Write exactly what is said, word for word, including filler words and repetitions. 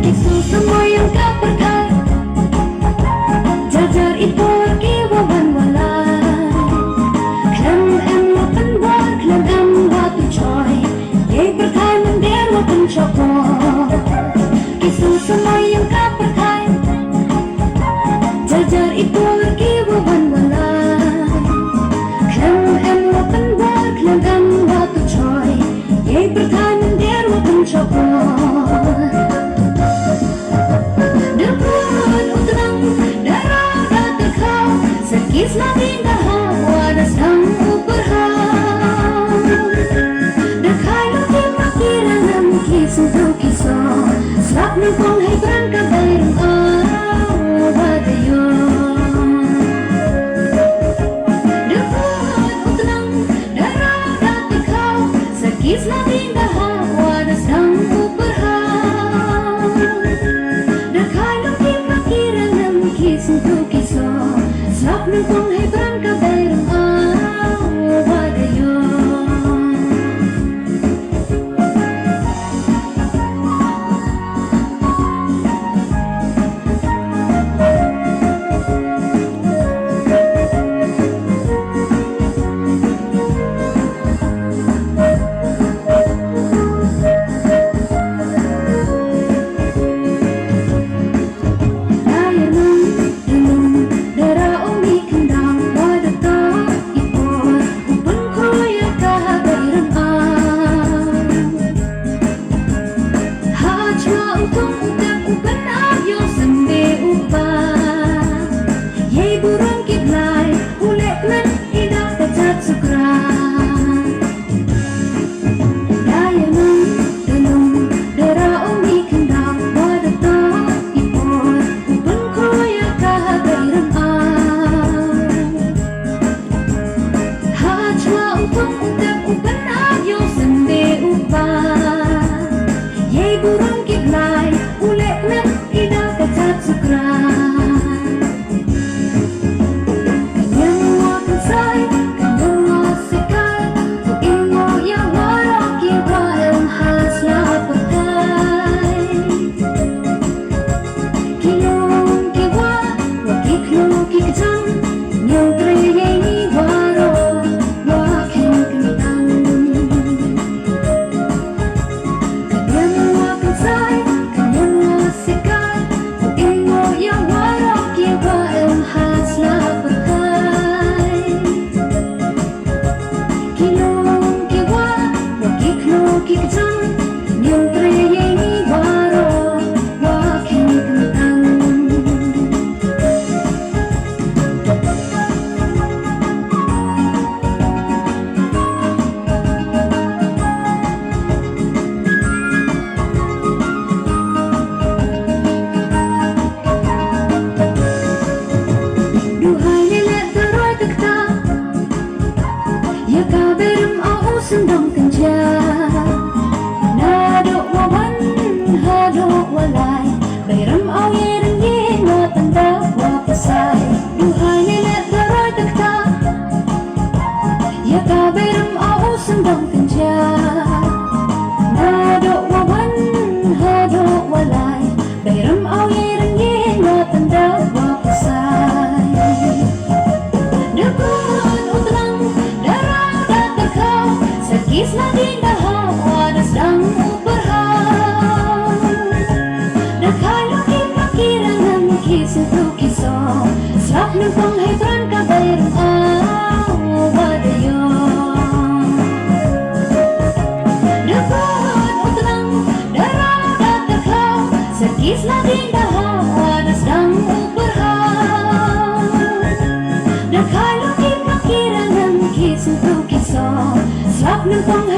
Ki sngewsih ïa ka pyrthei. Jar jar i por ki wa wan wa lai. Khlem em wa pynbor, khlem em wa tu choi. Ïa pyrthei mynder wa pynshukor. Ki sngewsih ïa ka pyrthei. Jar jar i por ki wa wan wa lai. Khlem em wa pynbor, khlem em wa tu choi. Ïa pyrthei mynder wa pynshukor. Da put u tnang, da rah da tyrkhaw, sa ki sla ding da haw, wa da sdang u pyrhaw. Da khai lynti ma ki rangam ki sngewthuh ki soh, slap nyngkong hei brang ka bai rung aw, wa da ïoh. Da put u tnang, da rah da tyrkhaw, sa ki sla ding da haw, wa da sdang u pyrhaw. Da khai lynti ma ki rangam ki sngewthuh ki soh, slap nyngkong hei brang ka bai rung aw, wa da ïoh. Duhai leh leh da roi da kta. Ïa ka bai rem aw u syndon kynja. Naduh wa wan haduh wa lai. Bai rem aw ïa rem ïa wa tang da wa pasai. Duhai leh leh da roi da kta. Ïa ka bai rem aw u syndon kynja. Naduh wa wan haduh wa lai. Bai rem aw ïa rem ïa wa tang da wa pasai. Da put u tnang, da rah da tyrkhaw, sa ki sla ding da haw, wa da sdang u pyrhaw. Da khai lynti ma ki rangam ki sngewthuh ki soh, slap nyngkong hei brang ka bai rem aw, wa da ïoh. Da put u tnang, da rah da tyrkhaw, sa ki sla ding da haw, wa da sdang u pyrhaw. Da khai lynti ma ki rangam ki sngewthuh ki soh, slap nyngkong